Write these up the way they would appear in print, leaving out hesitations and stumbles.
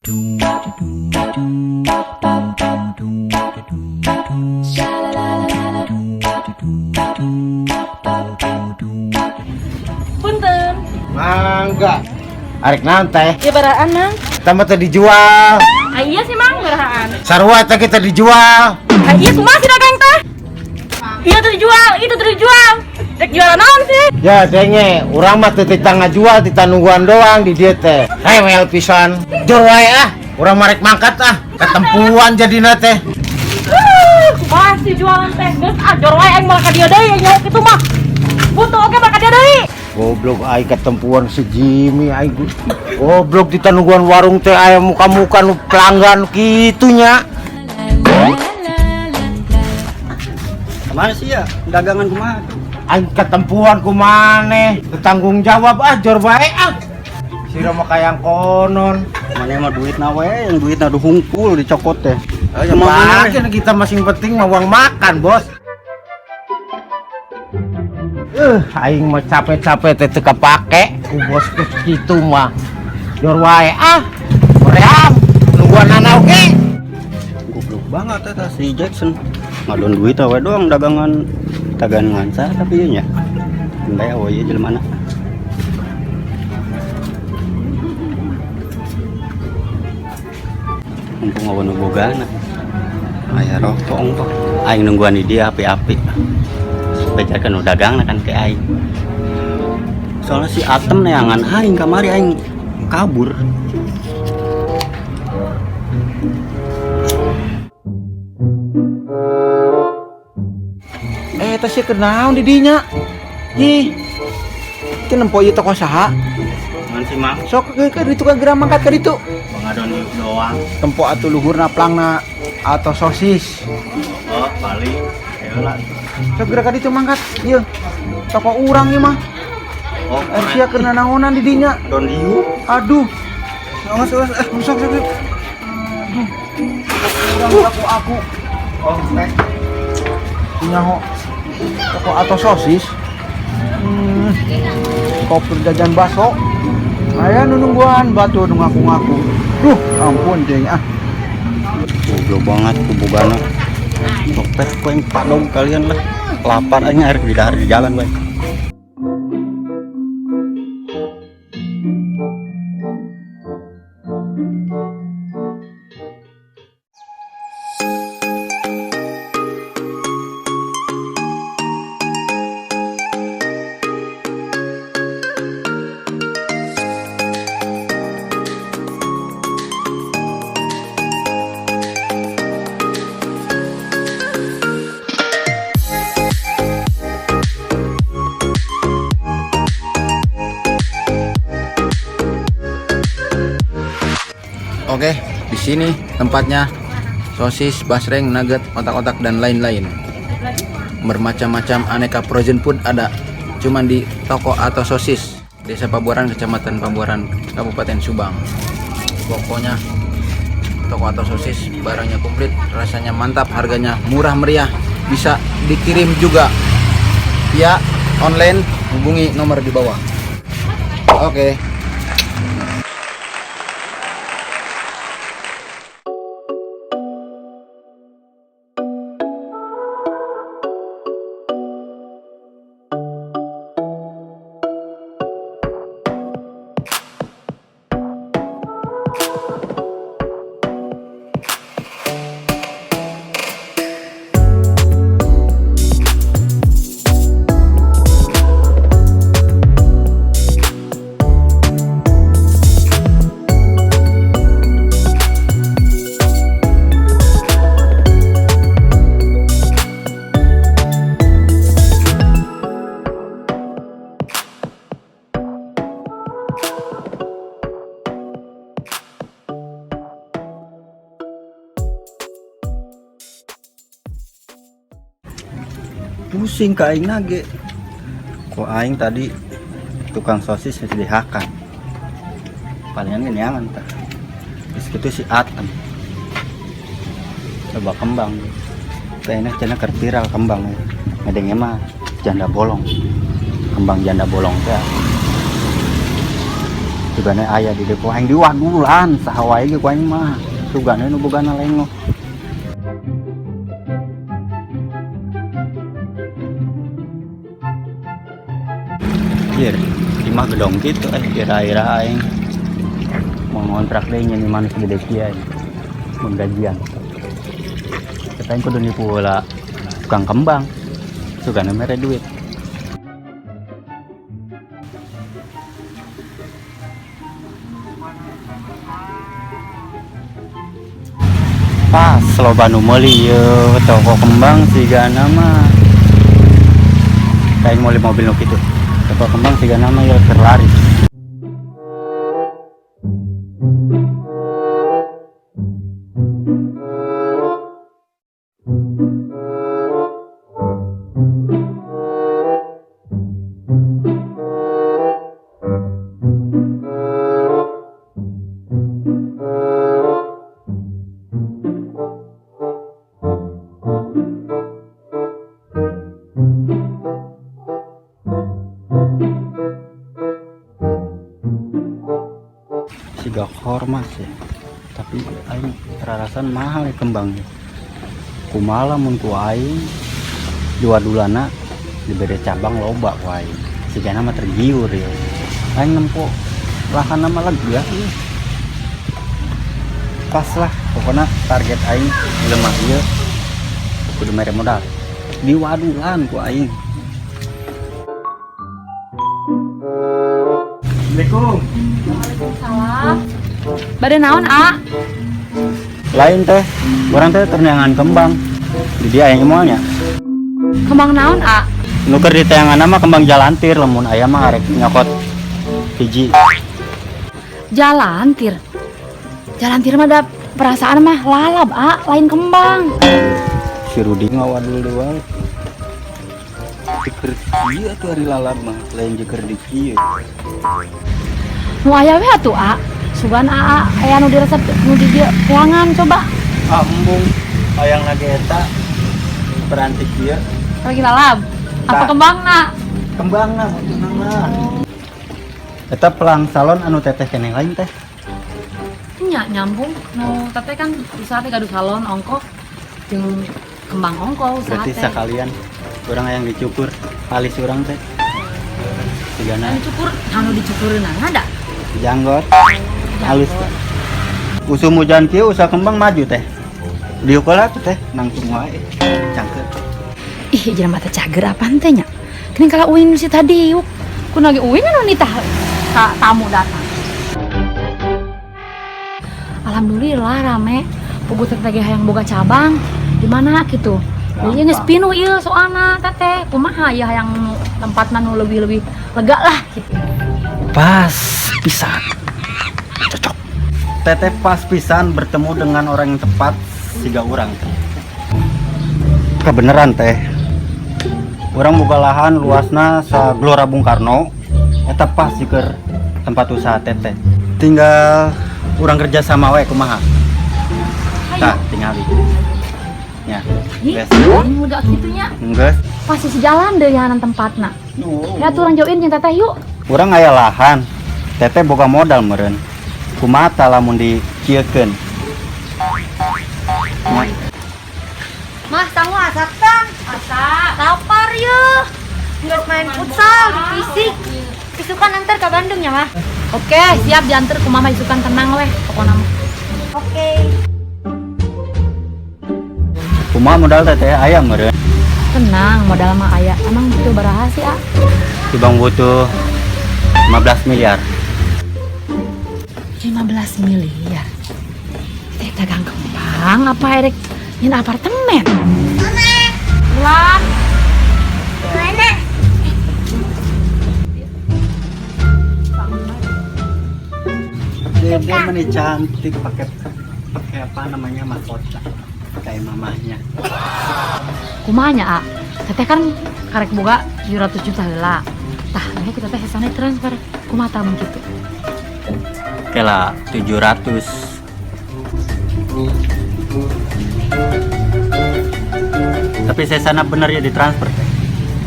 Punten. Mangga. Arek naon teh? Ya barahaan, Mang. Tambah teh dijual. Ah, iya sih, Mang, barahaan. Sarua teh kita dijual. Ah, iya kumaha sih dagang teh? Iya tuh dijual, itu tuh dijual. Rek jualan naon sih? Ya denge, urang mah teu tita ngajual, tita nungguan doang di dieu teh. Rewel pisan. Jor wae ah, urang mah rek mangkat ah. Ketempuan jadina teh. Kumaha sih jualan teh? Geus ah jor wae aing moal ka dieu deui aing nyaho kitu mah. Butuh oge mah ka dieu deui. Goblok aing ketempuan si Jimmy aing. Goblok tita nungguan warung teh aya muka-muka nu pelanggan kitu nya. Kemana sih ya? Dagangan kumaha tuh? Aing ketempuan ku maneh, tanggung jawab ah jor wae ah. Sira mah kayang konon. Mana mah duit na we, yang duit na hungkul dicokot teh. Oh, ya makin kita masing penting mah uang makan, Bos. Aing mah capek-capek teh teu kapake ku bos kitu mah. Jor wae ah. Hoream, nungguan anak oge. Goblok banget eta si Jackson. Ngadon duit we doang dagangan dagangan sah tapi ieu nya. Endai we ieu jelema na. Mumpung awan nu bogana. Aya rokok ongkok. Aing nungguan di dia api-api. Bejarkeun nu dagangna kan ke aing. Soalnya si Atem neangan aing kamari aing kabur. Eh, teh sih kenaon di dinya. Ih. Teu nempo ieu toko saha? Ngan si Mang, Sok ke ditu ka geura mangkat ka ditu. ngadon diuk doang. Tempo atuh luhurna plangna atau sosis. Oh, balik. Heula. Sok geura ka ditu mangkat. Ieu. Toko urang ieu mah. Oh, Eh, sia keur nanaonan di dinya. don diuk. Aduh. Awas, awas, eh, sok, sok, sok. Aduh. Urang aku aku. Oh, teh. Nyaho. Toko atau sosis. Koper jajan bakso. Aya nu nungguan batu nu ngaku-ngaku. Duh, ampun cing ah. Goblok banget kubugana. Copet ku aing padong kalian lah. Lapar aing air di dahar di jalan bae. Oke, di sini tempatnya sosis, basreng, nugget, otak-otak dan lain-lain. Bermacam-macam aneka frozen food ada. Cuman di toko atau sosis Desa Pabuaran, Kecamatan Pabuaran, Kabupaten Subang. Pokoknya toko atau sosis barangnya komplit, rasanya mantap, harganya murah meriah, bisa dikirim juga via online, hubungi nomor di bawah. Oke. Pusing ka aing nage. Ku aing tadi tukang sosis geus dihakan. Palingan ge neangan tah. Geus kitu si Atem. Coba kembang. Teh enak cenah keur viral kembang. Ngedenge mah janda bolong. Kembang janda bolong teh. Sugane aya di depo aing diwadulan saha wae ge ku aing mah. Sugane nu bogana lengoh. Jir, imah gedong kitu kira-kira aing mau ngontrak deui nyen imah nu segede kieu aing. Mun gajian. Kita aing kudu nipu heula tukang kembang. Sugane mere duit. Pas loba nu meuli ieu toko kembang sigana mah. Kayak mau mobil nu kitu. Toko kembang sigana mah ieu keur laris. Siga hormat sih, tapi aing rarasan mahal ya kembangnya. Kumaha mun ku aing dua-dulana dibere cabang loba ku aing. Sigana mah tergiur ya. Aing nempo lahan mah lega ieu. Pas lah pokoknya target aing lemah ieu kudu mere modal. Diwadulan ku aing. Assalamualaikum. Waalaikumsalam. Bade naon, A? Lain teh, urang teh terneangan kembang. Di dia aya moalnya. Kembang naon, A? Nu keur diteangan mah kembang jalantir, lamun aya mah arek nyokot hiji. Jalantir. Jalantir mah da perasaan mah lalab, A, lain kembang. Si Rudi ngawadul deui. Keur kieu atuh ari lalab mah, lain jeung keur di kieu. Nu aya we atuh, A. Sugan AA aya nu diresep nu di dieu teangan coba. Ah, embung hayang lagi eta perantik kieu. Lagi lalab. Apa Tah. kembangna? Kembangna maksudna mah. Eta pelang salon anu teteh keneh lain teh. Nya nyambung nu teteh kan usaha teh gaduh salon ongkoh jeung kembang ongkoh usaha Berarti teh. sekalian urang hayang dicukur alis urang teh. Sigana Anu cukur, anu dicukureun ada. janggot halus teh. Usum hujan kieu usaha kembang maju teh. Diukur atuh teh nangtung wae. Cangkeut. Ih, jelema teh cager apaan teh nya? Geuning kala uin si tadi yuk. Kun lagi uin anu nitah ka tamu datang. Alhamdulillah rame. Puguh teh ge hayang boga cabang di mana gitu. Jadi geus pinuh ieu soalna teteh. Kumaha ieu hayang nu tempatna nu leuwih-leuwih lega lah gitu. Pas pisan. Cocok. Teteh pas pisan bertemu dengan orang yang tepat siga urang teh. Kebeneran teh. Urang boga lahan luasna sa Gelora Bung Karno. Eta pas keur tempat usaha teteh. Tinggal urang kerja sama we kumaha. Tah, tinggal Ya. Ih, Geus. ini lega kitu nya. Geus. Pasti sejalan deh yahanan tempatna. Ya tuh urang jauhin jeung teteh yuk. Urang aya lahan. Teteh boga modal meureun. Kumaha tah lamun dikieukeun? Nya. Mah, kamu asakan? Asa. Lapar ya. Nggak main futsal di fisik. Isukan antar ke Bandung ya, Mah? Oke, siap diantar ku mama isukan tenang weh pokokna mah. Oke. Kumaha modal teteh aya meureun? Tenang, modal mah aya. Emang butuh baraha sih, A? Tibang butuh 15 miliar. 15 miliar. Teh dagang kembang apa erek nyin apartemen? Mama. Mana? Dede mana cantik pakai pakai apa namanya mahkota kayak mamahnya. Kumaha nya, A? Teteh kan karek boga 700 juta heula. Tah, engke kita teh sesana transfer. Kumaha tah mun kitu? Oke lah, 700. Tapi sesana bener ya ditransfer teh.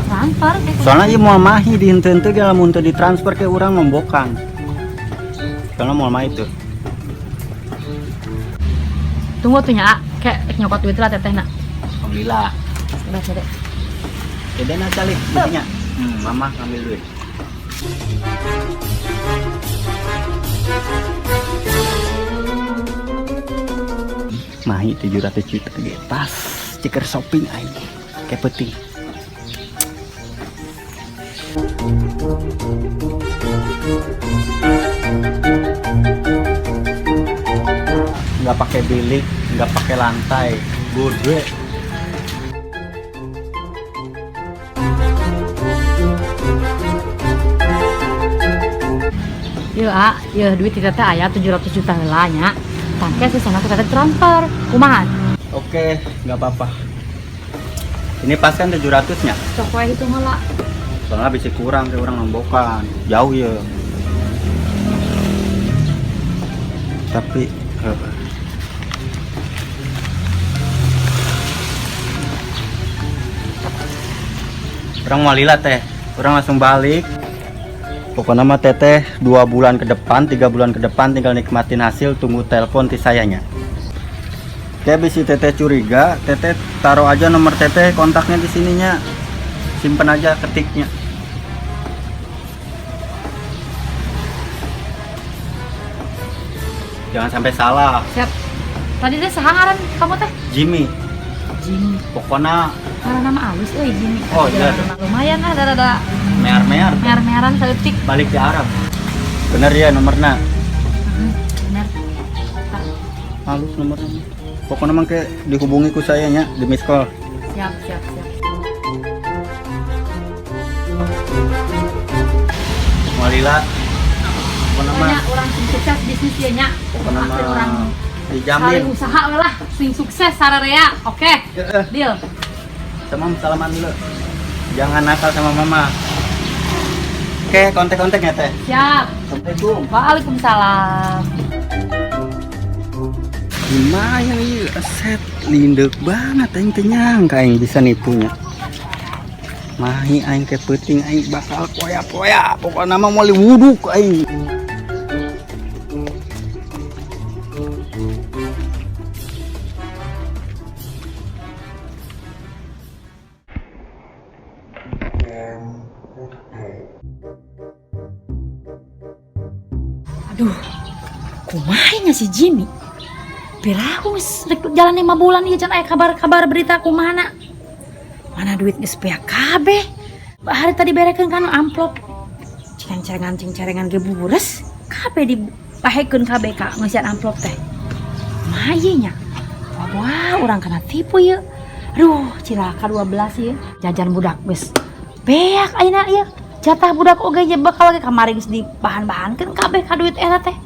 Transfer teh. Soalnya ieu moal mahi di henteu-henteu ge lamun teu ditransfer ke urang nombokan. Soalnya mau mah itu. Tunggu tuh nya, kayak nyokot duit lah teteh nak. Alhamdulillah. Udah, dede. Dede nak calik duitnya. Mama ngambil duit. Mahi 700 juta ge pas ceker shopping aing. Kayak penting. Nggak pakai bilik, nggak pakai lantai, gede. Iya, ah, ya duit kita teh aya 700 juta heula nya. Tangke sisana ku teteh transfer. Kumaha? Oke, nggak apa-apa. Ini pas kan 700-nya? Sok we hitung heula. Soalnya bisa kurang kayak orang nombokan. Jauh ya. Tapi orang mau lila teh, orang langsung balik. Pokoknya mah teteh 2 bulan ke depan, 3 bulan ke depan tinggal nikmatin hasil, tunggu telepon ti sayanya. Kayak bisi teteh curiga, teteh taruh aja nomor teteh kontaknya di sininya, simpen aja ketiknya. Jangan sampai salah. Siap. Tadi teh saha ngaran kamu teh? Jimmy. Jimmy. Pokoknya ngaran nama alus euy Jimmy. Oh iya. Lumayan lah rada mear-mear. Mear-mearan saeutik. Balik ke Arab. Bener ya nomorna? Bener. Halus nomornya. Pokoknya mah ke dihubungi ku saya nya di miss call. Siap, siap, siap. Walila. Pokoknya mah orang sing sukses bisnis ya nya. Pokoknya mah orang dijamin. Saling usaha we lah, sing sukses sararea. Oke. Deal. Sama salaman dulu. Jangan nakal sama mama. Oke, kontak-kontak ya teh. Siap. Assalamualaikum. Waalaikumsalam. Lumayan iya, set lindek banget aing teh nyangka aing bisa nipunya. Mahi aing ke peuting aing bakal poya-poya. Pokokna mah moal wuduk aing. Aduh, kumaha nya si Jimmy? Piraku geus rek jalan 5 bulan ieu can aya kabar-kabar berita kumahana. Mana duit geus beak kabeh. Hari tadi berekeun kana amplop. Cengcerengan-cengcerengan ge bures, kabeh dipahekeun kabeh ka ngeusian amplop teh. Kumaha ieu nya? Wah, urang kana tipu ieu. Aduh, cilaka 12 ieu. Jajan budak geus beak ayeuna ieu. Jatah budak oge je bakal ge kamari geus dibahan-bahankeun kabeh ka duit eta teh.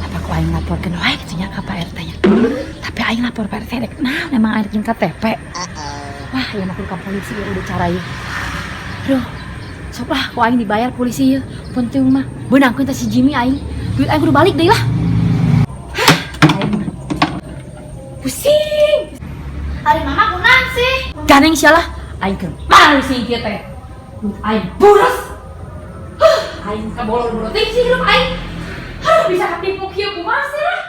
Apa ku aing laporkeun wae kitu nya ka Pak RT nya. Tapi aing lapor Pak RT rek naon emang aing jeung KTP. Wah, ieu mah kudu ka polisi ieu udah cara ieu. Aduh, sok lah ku aing dibayar polisi ieu. Penting mah beunangkeun teh si Jimmy aing. Duit aing kudu balik deui lah. Hah, aing mah. Pusing. Ari mama kunaon sih? Ganeng sia lah. Aing keur malu sih kieu teh. Duit aing boros. Huh, aing kabolor-bolor teuing sih hirup aing. Aduh, bisa katipu kieu kumaha sih lah.